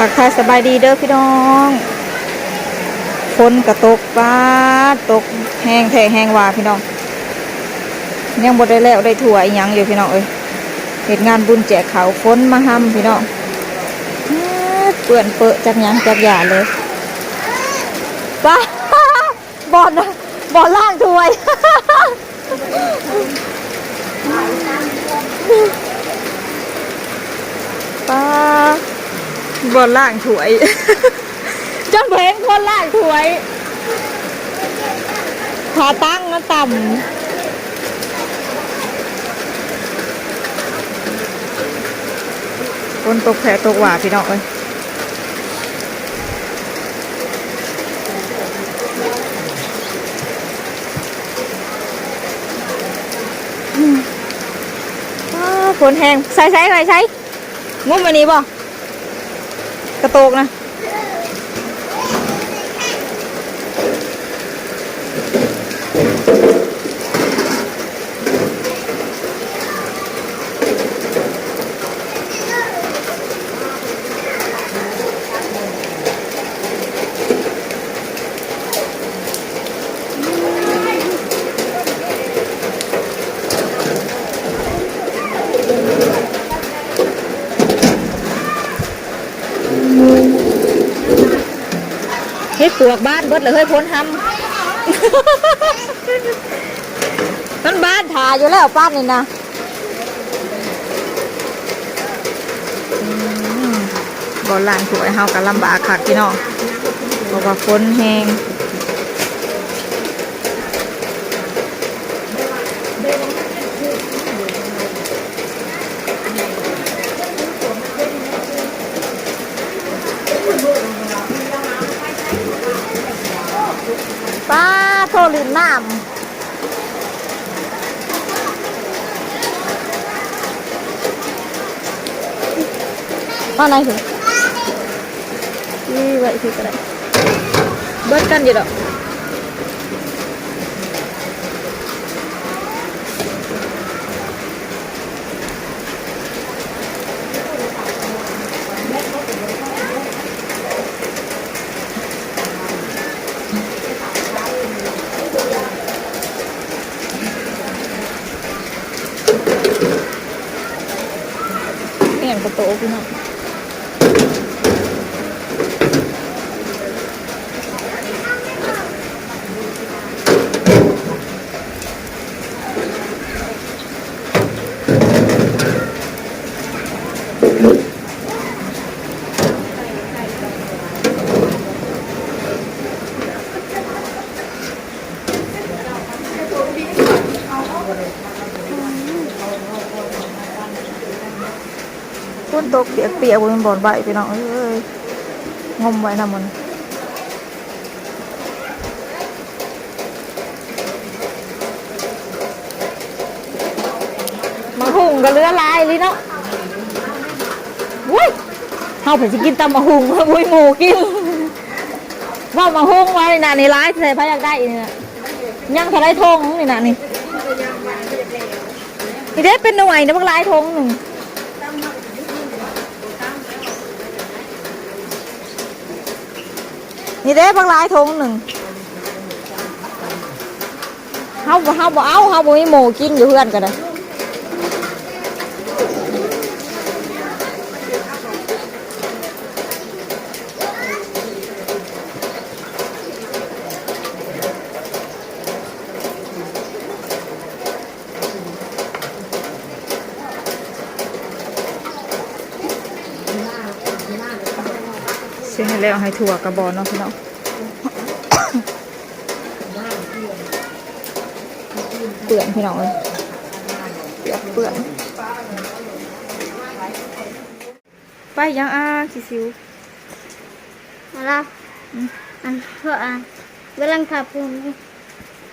ທັກທາຍສະບາຍດີເດີພີ່ນ້ອງ. ຝົນກະຕົກ ປາດ ຕົກແຮງແທ້ແຮງວ່າພີ່ນ້ອງ. ຍັງບໍ່ໄດ້ແລ້ວໄດ້ຖ້ວຍອີ່ຫຍັງຢູ່ພີ່ນ້ອງເອີຍ. ເຮັດງານບຸນແຈກເຂົ້າ ຝົນມາຮຳພີ່ນ້ອງ. ປາດ ເປື້ອນເປິະຈັກຫຍັງຈັກຢ່າເລີຍ. ປາດ ບ່ອນ ບ່ອນລ້າງຖ້ວຍ. ປາ ບ່ອນລ້າງຖ້ວຍ ຈົນບໍ່ເຫັນຄົນລ້າງຖ້ວຍ. ຂາຕັ້ງມາຕ່ຳ. ຝົນຕົກແທ້ຕົກວ່າພີ່ນ້ອງເອີຍ. ອືມ ອ້າ ຝົນແຮງ. ໃສ່ ໃສ່ ໃສ່ ໃສ່ ງຸ້ມອັນນີ້ບໍ່? ກະໂຕກນະ. ເຫັດປວກບານເບິດເລີຍເຮີ້ຍ ຝົນຮຳ. ມັນບານຖ້າຢູ່ແລ້ວປານນີ້ນະ. ອືມ ບ່ອນລ້າງຖ້ວຍເຮົາກໍລຳບາກຄັກພີ່ນ້ອງ ເພາະວ່າຝົນແຮງ. ປາໂທ້ ຫຼິ້ນນ້ຳ ເອົາໃນຫື ອີ ໄວ້ທີ່ກໍໄດ້ ເບິດກັນຢູ່ດອກ. ແມ່ນປະໂຕພີ່ນ້ອງ. ຝົນຕົກປຽກໆ ບໍ່ມີບ່ອນໄວ້ພີ່ນ້ອງເອີຍ ງົມໄວ້ນຳມັນ. ໝາກຫຸ່ງກໍເຫຼືອຫຼາຍອີ່ຫຼີເນາະ. ໂອ້ຍ ເຮົາເພິ່ນຊິກິນຕຳໝາກຫຸ່ງ ບໍ່ມີໝູ່ກິນ. ເວົ້າໝາກຫຸ່ງມານີ້ນະ ນີ້ຫຼາຍແທ້ ໃຜຢາກໄດ້ນີ້ນະ. ຍັງເທົ່າໃດຖົງນີ້ນະນີ້. ນີ້ເດ້ເປັນໜ່ວຍນີ້ ບັກຫຼາຍຖົງໜຶ່ງ. ນີ້ເດ້ບັກຫຼາຍຖົງໜຶ່ງ. ເຮົາ ເຮົາບໍ່ເອົາ ເຮົາບໍ່ມີໝູ່ກິນຢູ່ເຮືອນກໍໄດ້. ຊິໃຫ້ແລ້ວໃຫ້ທົ່ວກະບໍ່ເນາະພີ່ນ້ອງ. ເປື້ອນພີ່ນ້ອງເອີຍ ເປືອກເປື້ອນ. ໄປຫຍັງ ອາ ຂີ້ສິວ ມາລະ. ອືມ ອັນ ເພາະ ອັນ ເວລາຖ້າປູນ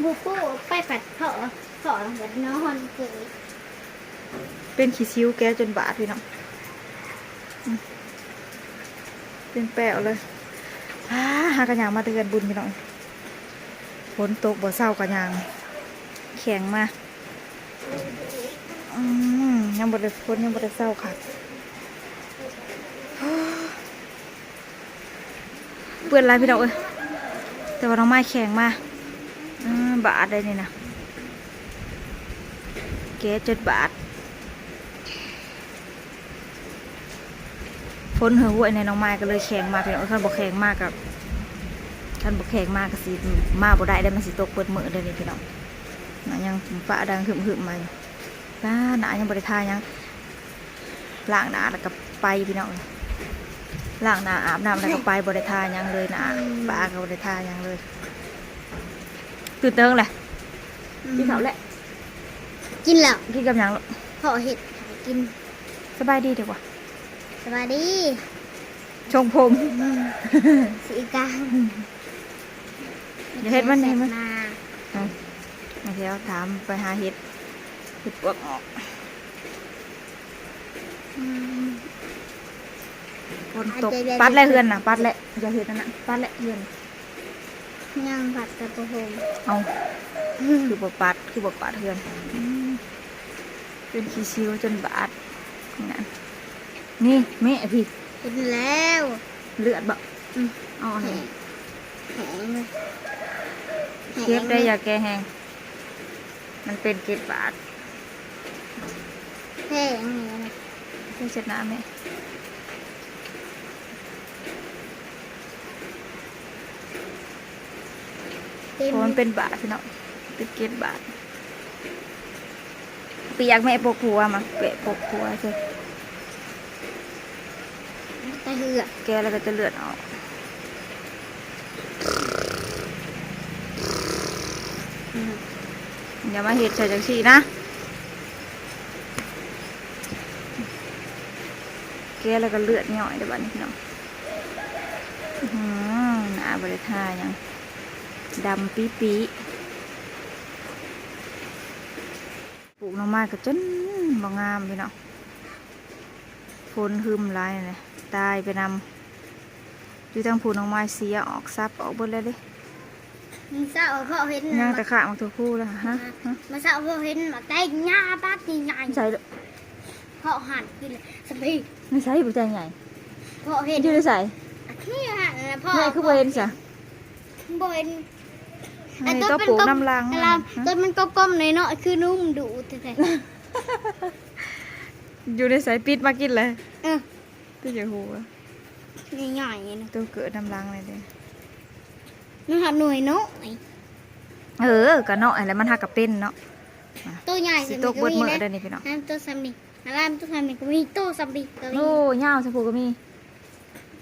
ບູປູໄປແປດເພາະ ເພາະແບບນອນເກີດ ເປັນຂີ້ສິວແກະຈົນບາດພີ່ນ້ອງ. ອືມ ເປັນແປ້ວເລີຍ. ອາ ຫາກະຍ່າງມາແຕ່ເຮືອນບຸນພີ່ນ້ອງ. ຝົນຕົກບໍ່ເຊົາກະຍ່າງແຂ່ງມາ. ອືມ ຍັງບໍ່ໄດ້ ຝົນຍັງບໍ່ໄດ້ເຊົາຄັກ. ເປື້ອນຫຼາຍພີ່ນ້ອງເອີຍ ແຕ່ວ່າໜໍ່ໄມ້ແຂງມາ. ອືມ ບາດໄດ໋ນີ້ນະ ແກະຈົນບາດ. ຝົນເຫືອຫ້ວຍໃນໜໍ່ໄມ້ກໍເລີຍແຂງມາພີ່ນ້ອງເອີຍ. ຄັນບໍ່ແຂງມາກໍ ຄັນບໍ່ແຂງມາກໍຊິມາບໍ່ໄດ້ເດ້ ມັນຊິຕົກເບິດມື້ເດ້ນີ້ພີ່ນ້ອງ. ນະ ຍັງຟ້າດັງຮຶມໆມາຢູ່. ປ້າ ໜ້າຍັງບໍ່ໄດ້ທາຫຍັງ. ລ້າງໜ້າແລ້ວກໍໄປພີ່ນ້ອງເອີຍ ລ້າງໜ້າອາບນ້ຳແລ້ວກໍໄປ ບໍ່ໄດ້ທາຫຍັງເລີຍ ໜ້າ ອືມ ປາກໍບໍ່ໄດ້ທາຫຍັງເລີຍ. ຕື່ນແຕ່ເຫິງແຫຼະ ອືມ ກິນເຂົ້າແລ້ວ? ກິນແລ້ວ. ກິນກັບຫຍັງລູກ? ພໍ່ເຮັດໃຫ້ກິນ. ສະບາຍດີເດີກວ່າ ສະບາຍດີ. ຊົງຜົມ ອືມ ສີກາງ ອືມ ຢ່າເຮັດມັນ ເຮັດມັນ ອືມ ມາແຖວຖາມໄປຫາເຫັດ ເຫັດປວກອອກ. ອືມ ຝົນຕົກ ປັດແລ້ວເຮືອນນະ ປັດແລ້ວ ຢ່າເຮັດອັນນັ້ນ ປັດແລ້ວເຮືອນ. ຍັງ ປັດແຕ່ຜ້າຫົ່ມ. ເອົ້າ ຄືບໍ່ປັດ ຄືບໍ່ກວາດເຮືອນ? ອືມ ເປັນຂີ້ຊິວຈົນບາດນັ້ນ. ນີ້ແມ່ ພີ້ ເຫັນແລ້ວ. ເລືອດບໍ? ອືມ ເອົາອັນນີ້ ແຫ້ງ ແຫ້ງເລີຍ ເຈັບໄດ໋ ແຫ້ງ ຢາແກ້ແຫ້ງ. ມັນເປັນເກັດບາດ ແຫ້ງນີ້ນະ. ເຈັບເຊັດໜ້າແມ່ ເຕັມ ໂອ້ ມັນເປັນບາດພີ່ນ້ອງ ເປັນເກັດບາດ. ປຽກແມ່ປົກຫົວ ມາແປະປົກຫົວເຊີ ແຕ່ເຫືອ ແກ່ແລ້ວກໍຈະເລືອດອອກ. ອືມ ຢ່າມາເຮັດໃສ່ຈັ່ງຊີ້ນະ ແກ່ແລ້ວກໍເລືອດຍ້ອຍເດ້ບາດນີ້ພີ່ນ້ອງ. ອືມ ໜ້າບໍ່ໄດ້ທາຫຍັງ ດຳປີໆ. ປູກໜໍ່ໄມ້ກໍຈົນບໍ່ງາມພີ່ນ້ອງ ຝົນຮຶມຫຼາຍນີ້ ຕາຍໄປນຳ. ຢູ່ທາງພຸ້ນໜໍ່ໄມ້ເສຍອອກ ສັບອອກເບິດແລ້ວເດ້. ມື້ເຊົ້າພໍ່ເຫັນ ຍັງແຕ່ຄາກໝາກຖົ່ວພູລະ ຮະ ມື້ເຊົ້າພໍ່ເຫັນໝາກແຕງຍາບາດໃຫຍ່ໆ. ໃສລູກ? ພໍ່ຫັນກິນສະເພ ໃສ ບໍ່ແຕງໃຫຍ່? ພໍ່ເຫັນ ຢູ່ໃນໃສ? ອັນນີ້ຫັ້ນນະພໍ່. ແມ່ຄືບໍ່ເຫັນຊະ? ບໍ່ເຫັນ. ອັນນີ້ ອັນໂຕ ໂຕປູກນຳຫຼັງ ອັນນັ້ນ ໂຕມັນກໍກົມນ້ອຍໆ ຄືໜຸ່ມດຸແທ້ໆ. ຢູ່ໃນໃສ? ປິດມາກິນເລີຍ. ເອີ ຄືຢາກຮູ້ວ່າ ໃຫຍ່ໆນະ ໂຕເກີດນຳຫຼັງເລີຍເດ້. ມັນຫາໜ່ວຍນ້ອຍ. ເອີ ກໍນ້ອຍແຫຼະ ມັນຫາກະເປັນເນາະ. ໂຕໃຫຍ່ ຊິຕົກເບິດມື້ເດ້ນີ້ພີ່ນ້ອງ. ໂຕສ່ຳນີ້ ອັນນັ້ນໂຕສ່ຳນີ້ກໍມີ ໂຕສ່ຳນີ້ກໍມີ. ໂອ້ ຍາວສ່ຳພຸ້ນກໍມີ.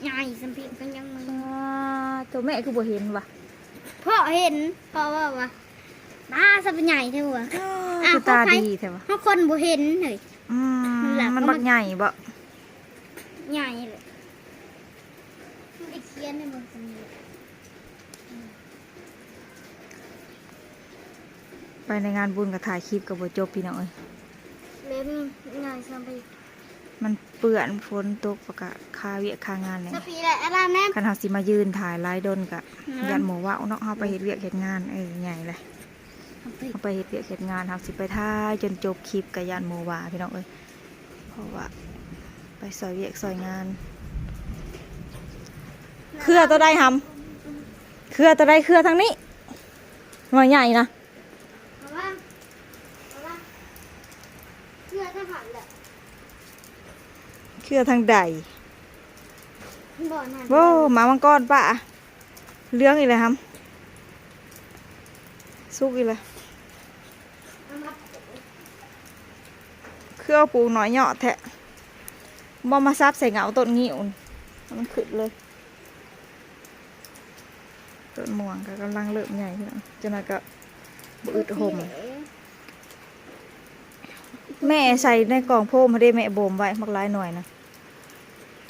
ໃຫຍ່ສ່ຳພີ້ກໍຍັງມີ. ອ່າ ໂຕແມ່ຄືບໍ່ເຫັນວະ? ພໍ່ເຫັນ ພໍ່ເວົ້າວ່າ ປ້າ ສ່ຳໃຫຍ່ແທ້ຫວາ. ອໍ ຄືຕາດີແທ້ຫວາ. ເຮົາຄົນບໍ່ເຫັນເຮີ້ຍ. ອືມ ມັນບັກໃຫຍ່ບໍ? ໃຫຍ່ເລີຍ. ມັນໄດ້ຂຽນໃນເບິ່ງສ່ຳນີ້. ໄປໃນງານບຸນກໍຖ່າຍຄລິບກໍບໍ່ຈົບພີ່ນ້ອງເອີຍ. ແບບນີ້ງ່າຍສ່ຳໄປ. ມັນເປື້ອນ ຝົນຕົກ ແລ້ວກໍຄາວຽກຄາງານແຫຼະ. ສ່ຳປີແຫຼະ ອັນນັ້ນແມ່ນ. ຄັນເຮົາຊິມາຢືນຖ່າຍຫຼາຍດົນກໍ ອືມ ຢ້ານໝູ່ເວົ້າເນາະ. ເຮົາໄປເຮັດວຽກເຮັດງານ ເອີ ໃຫຍ່ແຫຼະ. ເຮົາໄປ ເຮົາໄປເຮັດວຽກເຮັດງານ ເຮົາຊິໄປຖ່າຍຈົນຈົບຄລິບກໍຢ້ານໝູ່ວ່າພີ່ນ້ອງເອີຍ. ເພາະວ່າໄປຊ່ອຍວຽກຊ່ອຍງານ. ເຄືອໂຕໃດຫຳ? ເຄືອໂຕໃດ? ເຄືອທາງນີ້ ໜ່ວຍໃຫຍ່ນະ. ເຄືອທາງໃດ? ໂອ້ ໝາກມັງກອນປ້າ ເຫຼືອງອີກແລ້ວຫຳ ສຸກອີກແລ້ວ. ຄືເອົາປູກໜ້ອຍຍອດແທ້ ບໍ່ມາສັບໃສ່ເຫງົ້າຕົ້ນງິ້ວ ມັນຂຶ້ນເລີຍ. ຕົ້ນມ່ວງກໍກຳລັງເລີ່ມໃຫຍ່ພີ່ນ້ອງ ຈັ່ງນັ້ນກໍບໍ່ອຶດຫົ່ມ. ແມ່ໃສ່ໃນກ່ອງໂຟມຫັ້ນເດ້ ແມ່ບົ່ມໄວ້ ບັກຫຼາຍໜ່ວຍນະ.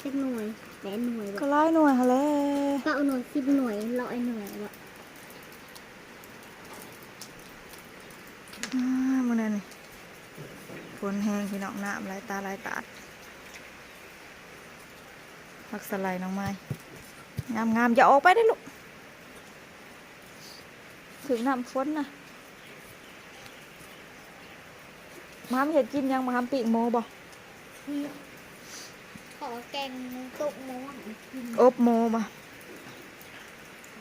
ຈັກໜ່ວຍ? ແປດໜ່ວຍບໍ? ກໍຫຼາຍໜ່ວຍຫັ້ນແຫຼະ. ເກົ້າໜ່ວຍ ສິບໜ່ວຍ ຮ້ອຍໜ່ວຍບໍ? ອາ ມື້ນັ້ນນີ້ ຝົນແຮງພີ່ນ້ອງ ນ້ຳໄຫຼຕາໄຫຼຕາດ. ຜັກສະໄລນ້ອງມາຍ ງາມໆ. ຢ່າອອກໄປເດ້ລູກ ຖືກນ້ຳຝົນນະ. ມາເຮັດກິນຫຍັງ? ມາຫາປີ້ງໝູບໍ? ຂໍແກງຕົ້ມໝູ ອົບໝູບໍ?